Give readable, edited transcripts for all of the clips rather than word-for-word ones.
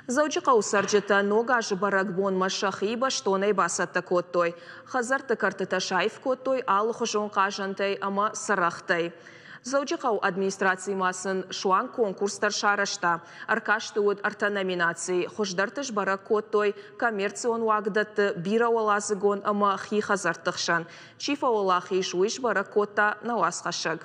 Дзӕуджыхъӕуы цӕрджытӕ Ног азы бӕрӕгбонмӕ сӕхи бӕстонӕй бацӕттӕ кодтой. Хӕдзӕртты кӕртытӕ саив кодтой алыхуызон хъазӕнтӕй ӕмӕ цырӕгътӕй. Дзӕуджыхъӕуы администраци ма сын суанг конкурс дӕр сарӕзта. Ӕркасты уыд ӕртӕ номинацийы. Хуыздӕрты сбӕрӕг кодтой коммерцион уагдӕтты, бирӕуӕладзыгон ӕмӕ хи хӕдзӕртты хсӕн. Чи фӕуӕлахиз, уый сбӕрӕг кодта нӕ уацхӕссӕг.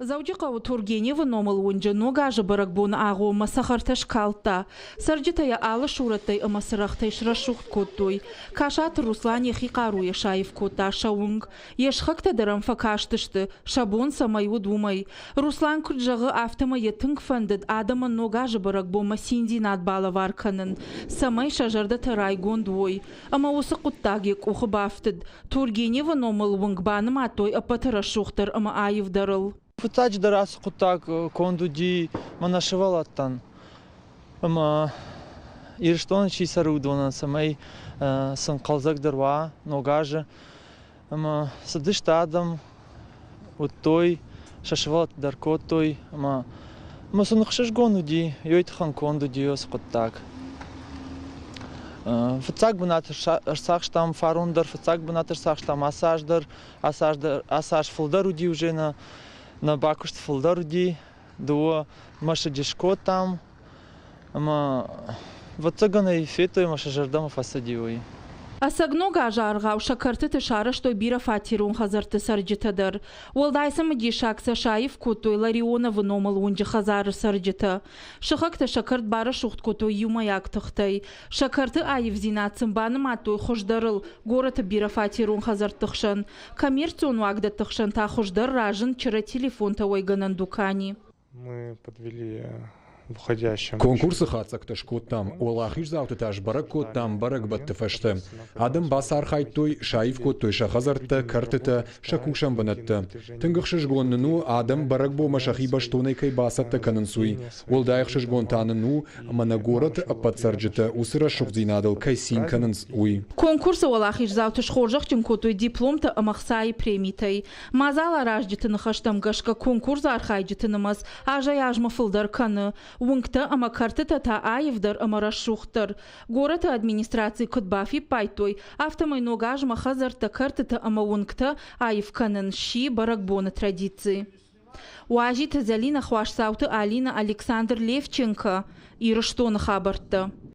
Дзӕуджыхъӕуы Тургеневы номыл уынджы Ног азы бӕрӕгбоны агъоммӕ цӕхӕртӕ скалдта. Цӕрджытӕ йӕ алы сурӕттӕй ӕмӕ цырӕгътӕй срӕсугъд кодтой. Касаты Руслан йӕхи хъаруйӕ саив кодта сӕ уынг. Йе схӕгтӕ дӕр ӕм фӕкастысты, сӕ бон цӕмӕй уыд, уымӕй. Руслан куыд зӕгъы, афтӕмӕй йӕ тынг фӕндыд адӕмӕн Ног азы бӕрӕгбонмӕ циндзинад балӕвар кӕнын, цӕмӕй сӕ зӕрдӕтӕ райгонд уой. Ӕмӕ уыцы хъуыддаг йӕ къухы бафтыд. Тургеневы номыл уынг банымадтой ӕппӕты рӕсугъддӕр ӕмӕ аивдӕрыл. Фыццаджыдӕр ацы хъуыддаг конд уыди мӕнӕ сывӕллӕттӕн ӕмӕ Ирыстоны чи цӕры, уыдонӕн, цӕмӕй сын хъӕлдзӕгдӕр уа Ног азы. Ӕмӕ цыдысты адӕм, уыдтой, сӕ сывӕллӕтты дӕр кодтой ӕмӕ сын ӕхсызгон уыди, ёй тыххӕн конд уыди уыцы хъуыддаг. Фыццаг бынат ӕрцахстам фарон дӕр, фыццаг бынат ӕрцахстам ацы аз дӕр, ацы аз дӕр, ацы аз фылдӕр уыди уже нӕ, нӕ бакуыст фылдӕр уыди, дыууӕ мӕсыджы скодтам ӕмӕ ӕвӕццӕгӕн ӕй федтой ӕмӕ сӕ зӕрдӕмӕ фӕцыди уый. Ӕцӕг ног азы аргъау сӕ кӕртыты сарӕзтой бирӕфатерон хӕдзӕртты цӕрджытӕ дӕр. Уӕлдай цымыдисаг сӕ саив кодтой Ларионовы номыл уынджы хӕдзары цӕрджытӕ. Сыхӕгтӕ сӕ кӕрт барӕсугъд кодтой иумӕйаг тыхтӕй. Сӕ кӕрты аивдзинад сын банымадтой хуыздӕрыл горӕты бирӕфатерон хӕдзӕртты хсӕн. Коммерцион уагдӕтты хсӕн та хуыздӕр разынд чырӕ телефонтӕ уӕйгӕнӕн дукани. Мы подвели входящим. Конкурсы хатдзӕгтӕ скодтам, уӕлахиздзауты та сбӕрӕг кодтам бӕрӕгбӕтты фӕстӕ. Адӕм бацархайдтой, саив кодтой сӕ хӕдзӕрттӕ, кӕртытӕ, сӕ кусӕн бынӕттӕ. Тынг ӕхсызгон нын у, адӕм бӕрӕгбонмӕ сӕхи бӕстонӕй кӕй бацӕттӕ кӕнынц, уый. Уӕлдай ӕхсызгон та нын у, ӕмӕ нӕ горӕты ӕппӕт цӕрджытӕ уыцы рӕсугъддзинадыл кӕй цин кӕнынц, уый. Конкурсы уӕлахиздзауты схорзӕхджын кодтой дипломтӕ ӕмӕ хцайы премитӕй. Мадзал аразджыты ныхӕстӕм гӕсгӕ конкурсы архайджыты нымӕц азӕй-азмӕ фылдӕр кӕны. Уынгтӕ ӕмӕ кӕртытӕ та аивдӕр ӕмӕ рӕсугъддӕр. Горӕты администрацийы куыд бафиппайдтой, афтӕмӕй ног азмӕ хӕдзӕрттӕ, кӕртытӕ ӕмӕ уынгтӕ аив кӕнын сси бӕрӕгбоны традици. Уазиты Зӕлинӕ, Хуасдзауты Алинӕ, Александр Левченко, Ирыстоны хабӕрттӕ.